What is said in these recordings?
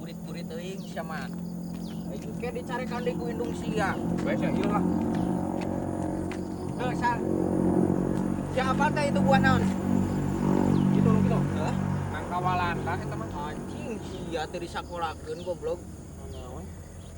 Burit-burit teuing sia mah. Aing ke dicarekan deui ku indung sia. Bae sia ieu lah. Heuh, sal. Siapa teh itu buah naon? Gitu nu kitu. Heuh. Nangka Walanda eta mah. Anjing sia teu disakolakeun goblok. Naon?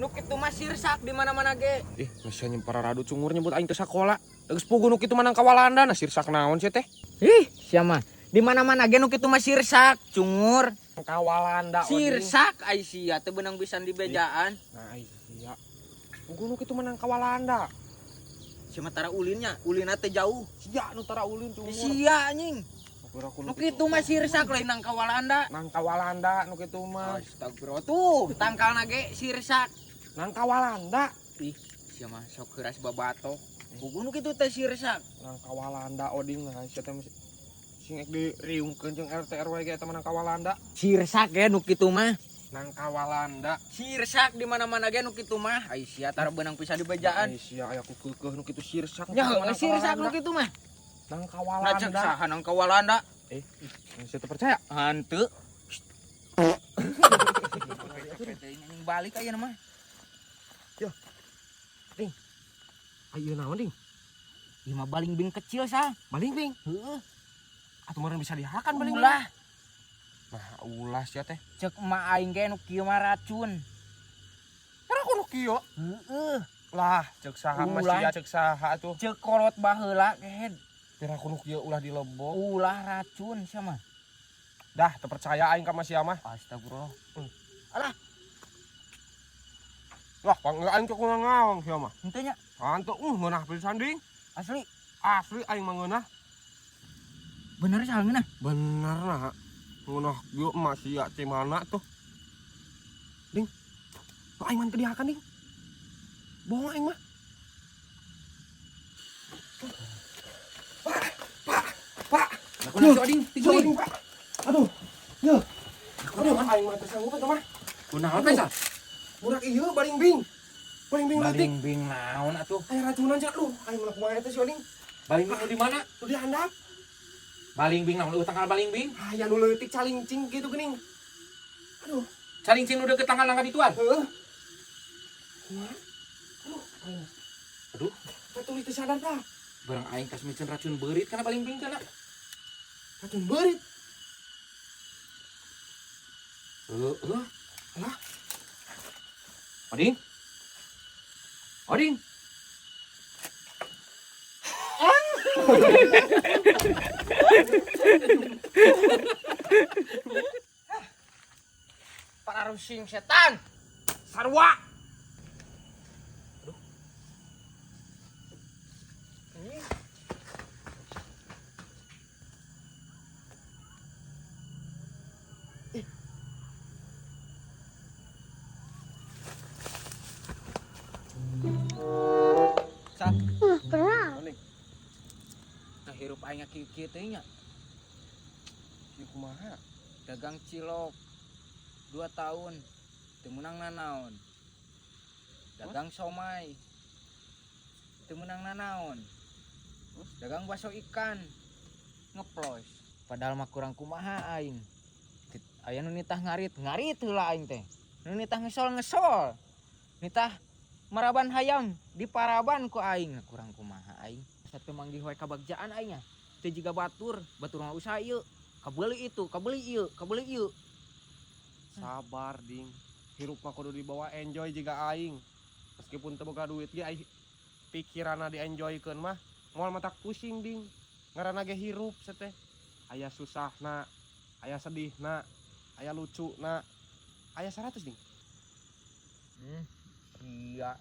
Nu kitu mah sirsak di mana-mana ge. Ih, geus nya pararadu cungur nyebut aing teu sakola. Geus puguh nu kitu mah nangka Walanda, nah sirsak naon sia teh? Ih, sia mah. Di mana-mana ge nu kitu mah sirsak, cungur. Nangka Walanda. Sirsak ai sia teu beunang pisan di bejaan. Nah, ai sia. Puguh nu kitu mah nangka Walanda. Sia mah tara ulinnya, ulinna teh jauh. Sia nu tara ulin cungur. Sia anjing. Aku Nu kitu mah sirsak lain nangka Walanda. Nangka Walanda nu kitu mah. Astagfirullah tuh, tangkalna ge sirsak. Nangka Walanda. Ih, sia mah sok keras babato. Puguh nu kitu teh sirsak. Nangka Walanda oding nah sia teh sing ek diriungkeun jeung RT RW ge eta mah nangka Walanda. Sirsak ge nu kitu mah. Nangka Walanda. Sirsak di mana-mana ge nu kitu mah. Ai sia tara beunang pisan di bejaan. Ai sia aya ku keukeuh nu kitu sirsak. Nya heuh sirsak nu kitu mah. Nangka Nah cek Walanda. saha nangka Walanda? Sia teu percaya? Hanteu. Anjing balik ayeuna mah. Ayeuna naon ding? Ieu mah balingbing kecil sah. Balingbing. Heeh. Atuh meureun bisa dihakan balingbing. Ulah. Nah, ulah sia teh. Cek emak aing ge nu kieu mah racun. Era kudu kieu. Heeh. Lah, cek saha mah Ulah. sia cek saha atuh. Cek kolot baheula kehed. Pira kudu kieu ulah dilebok. Ulah racun sia mah. Dah, teu percaya aing ka sia mah. Astagfirullah. Lah, panggil aing ke kumaha ngawang sia mah. Henteu nya Hantu, ngeunah pisan ding. asli. Asli aing mah ngeunah. Bener sah ngeunah. Bener nah. Ngeunah kieu mah sia teh mana tuh. Ding. Kok aing mah teu dihakan ding. Bohong aing mah. Pak, Pak, Pak. Lah kunaon si Oding? Oding, Pak. Aduh. Yeuh. Aduh, aing mah teu sanggup eta mah. Kunaon teh sah? Budak ieu balingbing. Balingbing leutik. Balingbing naon atuh? Aya racunan sia aduh, aing mah kumaha eta si Oding. Balingbing nu di mana? Tuh di handap. Balingbing naon leuwih tangkal balingbing? Aya nu leutik calingcing kitu geuning. Aduh, Calingcing nu deukeut tangkal nangka dituan. heuh. Kumaha? Aduh, aing. Aduh, Tatulis teu sadar tah. barang aing kas miceun racun beurit kana balingbing kana. Racun beurit. Heeh. Lah. Oding. Oding. Para rusing setan. Sarwa. Anjing. Sah. Oding, Nah hirup aing kieu-kieu teh nya. ieu kumaha? Dagang cilok 2 tahun teu meunang nanaon. Dagang somai teu meunang nanaon. Dagang bakso ikan ngeplos. Padahal mah kurang kumaha aing. Aya nu nitah ngarit, ngarit heula aing teh. Nu nitah ngesol ngesol. Nitah maraban hayam diparaban ku aing. Nah, kurang kumaha aing. Satu manggih wae kabagjaan aing nya. Teu jiga batur, batur mah usaha ieu. Kabeli itu, kabeli ieu, kabeli ieu. Sabar ding. Hirup mah kudu dibawa enjoy jiga aing. Meskipun teu boga duit ge aing pikiranna dienjoykeun mah moal matak pusing ding. Ngaranna ge hirup seteh. Aya susahna, aya sedihna, aya lucuna, aya 100 ding. Iya,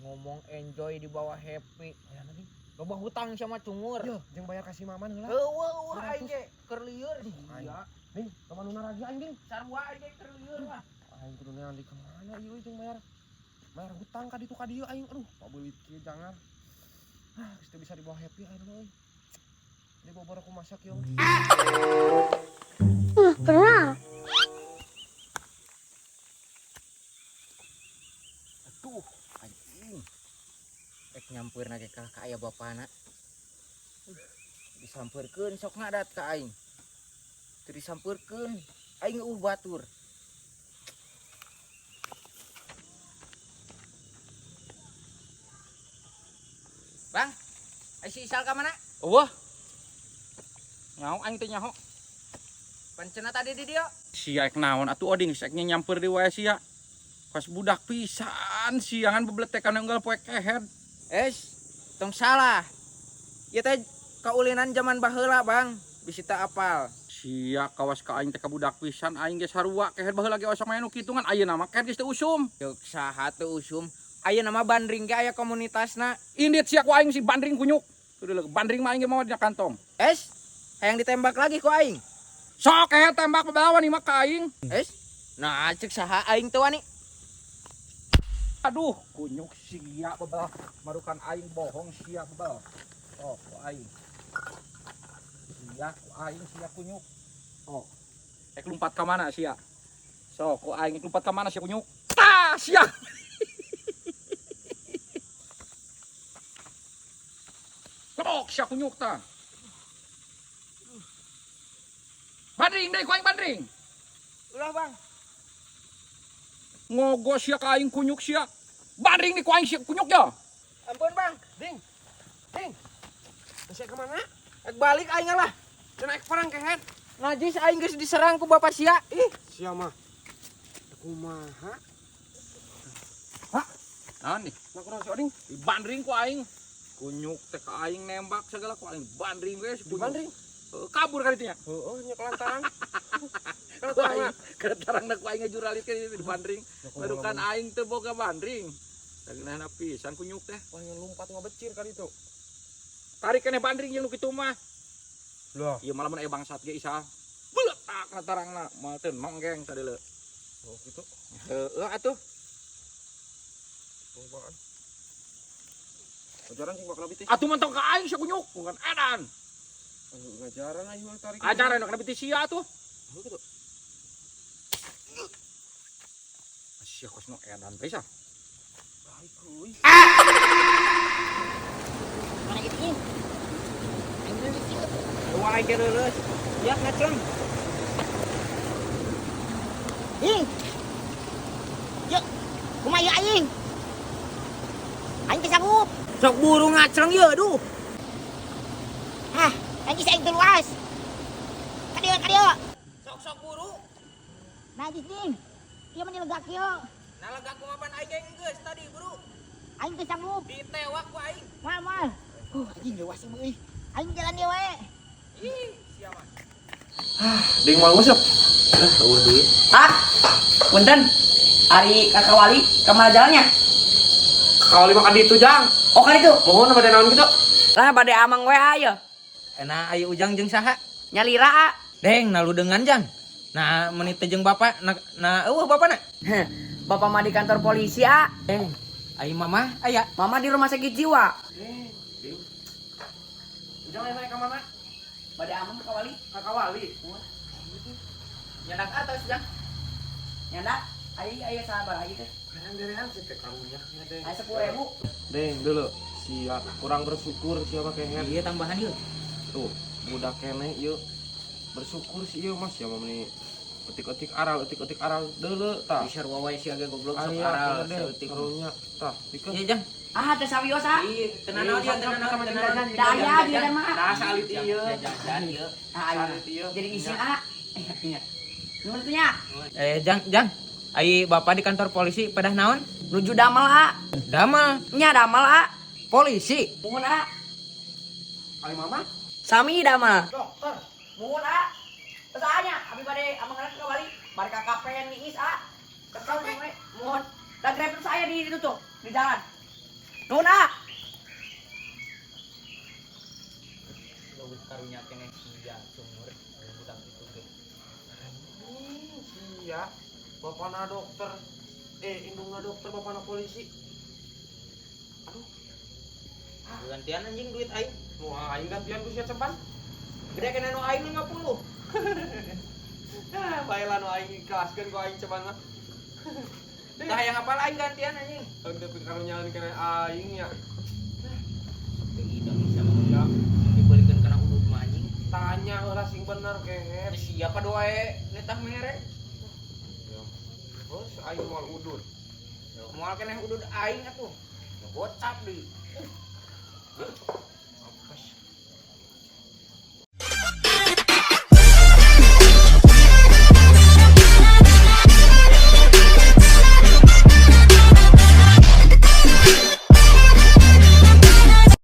ngomong enjoy di bawah happy. Aya ding. Loba hutang sama cungur. Yo, jeung bayar ka si Maman heula. Heueuh, eueuh aing ge keur lieur. Aing. Iya, Ding, ka manuna lagi aing ding. sarua aing ge keur lieur mah. Aing kudu neang di kemana ieu jeung bayar bayar hutang ka ditu ka dieu aing. Aduh, pabeulit kieu jangan. Ah, geus teu bisa dibawa happy aing mah euy. Di bobor aku masak ieu. Aduh, anjing. Rek nyampeurna ge kalah ka aya bapana. Disampeurkeun sok ngadat ka aing. Teu disampeurkeun, aing eueuh batur. Bang, ai si Isal ka mana? Eueuh. Nyaho aing teh nyaho. Pancena tadi di dieu. Sia ek naon atuh Oding geus ek nyamper deui wae sia. Kos budak pisan siangan bebletekan unggal poe kehed. Es, tong salah. Ieu teh kaulinan zaman baheula, Bang. Bisi teu apal. Sia kawas ka aing teh ka budak pisan aing ge sarua kehed baheula ge osok main nu kitu ngan ayeuna mah kehed geus teu usum. Ceuk saha teu usum. Ayeuna mah bandring ge aya komunitasna. Indit sia ku aing si bandring kunyuk. Tuh bandring mah aing ge mawa dina kantong. Es, hayang ditembak lagi ku aing. Sok kehed tembak bebelawan mah ka aing. Es, nah ceuk saha aing teu wani. Aduh, kunyuk sia bebel. Marukan aing bohong sia bebel. Oh, ku aing. Sia ku aing sia kunyuk. Oh. Ek lompat ka mana sia? Sok ku aing ek lompat ka mana sia kunyuk? Tah sia. Kebok sia kunyuk tah. Bandring deui ku aing bandring. Ulah, Bang. Ngogo sia ka aing kunyuk sia. Bandring di ku aing sia kunyuk ya. Ampun, Bang. Ding. Ding. Sia ka mana? Ek balik aing lah. Cenah ek perang kehed. Najis aing geus diserang ku bapak sia. Ih, Sia mah. Kumaha? Naon nih? Nah kunaon si Oding? Dibandring ku aing. Kunyuk teh ka aing nembak segala ku aing bandring we si kunyuk. Dibandring. Heuh, kabur ka ditu nya. Heeh, nya kelantaran. Ku aing ketarangna ku aing ngajuralit ka ditu dibandring. Barukan aing teu boga bandring. Dageunahna pisan kunyuk teh. Wah, yang lompat ngabecir kali itu. Tarik keneh bandring jeung nu kitu mah. Lah. Ieu malah mun aya bangsat ge isa. Beletak na tarangna moal teu nonggeng tadi leu. Oh, gitu. Heueuh atuh. Oh, baan. Ajaran sing bakal bitis. Atuh mantong ka aing sia kunyuk, bukan edan. Aduh, ngajaran aing mah tarik. Ajaran nu kana bitis sia atuh. Oh, gitu. Sia kos nu edan teh sia. Baik, euy. Mana gitu ing? Aing leuleus ieu. wah aing ge leuleus. Ya ngaceng. Ing. Yuk, kumaha ieu aing? Aing teu sanggup. Sok buru ngaceng ieu aduh. Hah, najis aing teu luas. Ka dieu, ka dieu. Sok-sok buru. Najis ding. Ieu mah lega kieu. Nah lega kumaha pan aing ge geus tadi buru. Aing teu sanggup. Ditewak ku aing. Moal moal. Anjing leuwas ieu euy. Aing jalan dieu wae. Ih, sia mah. Ding mau ngusap. Eueuh duit. Ah, punten. Ari Kakak Wali, kemana jalannya? Kalau lima kali itu jang. Oh kali itu. Mohon pada naon gitu. Lah bade amang we aya. Enak ayo ujang jeung saha? Nyalira a. Deng, nah lu dengan jang. Nah, menit teh jeung bapak, nah, nah eueuh bapak na. Bapak mah di kantor polisi a. Deng, ayo mama, aya. Mama di rumah sakit jiwa. Ding. Ujang naik ke mana? Bade amang Kakak Wali. Kakak Wali. Nyandak atas jang. Nyanda, ayo ayo sabar lagi teh. Kadang-kadang sih teh karunya ya, Deng. Ayo 10.000. Deng dulu. Sia kurang bersyukur siapa kehed. Iya tambahan yuk. Tuh, budak keneh ieu. Bersyukur sih ieu Mas ya mah etik-etik aral, etik-etik aral deuleu tah. Bisa wae sia ge goblok sok Aya aral deh, saeutik. karunya tah, pikeun. Iya jang. Ah, teh sawios a. Iya, tenan naon ieu, tenan naon, tenan naon. Da aya di dan mah. Tah salit ieu. Jajan ieu. Ah, ayo. Salit ieu. Jadi isin a. Iya. Nuhun teh nya. Eh, jang, jang. Ai bapak di kantor polisi pedah naon? Nuju damel a. Damel Nya damel a. polisi. Muhun a. Ai mama? Sami damel. Dokter. Muhun a. Pesaannya, abi bade amang ka Wali, bade ka kafe niis a. Kesel we. Muhun. Dan driver saya di itu tuh, di jalan. Nuhun a. Leuwih karunya keneh sia sumur budak itu ge. Sia, bapana dokter. Eh, indungna dokter, bapana polisi. Aduh, Gantian anjing duit aing. nu aing gantian ku sia cepan. Gede kena nu aing 50. Ah, bae lah nu aing ikhlaskeun ku aing cepan mah. Tah yang apal aing gantian anjing. Tong teu karunyaan kana aing nya. Teu idang sama Ya, dibelikeun kana udud mah anjing. tanya heula sing bener kehed. Siapa doae netah mere? Ya. Oh, si aing moal udud. Moal keneh udud aing atuh. Gocap deui. Hah?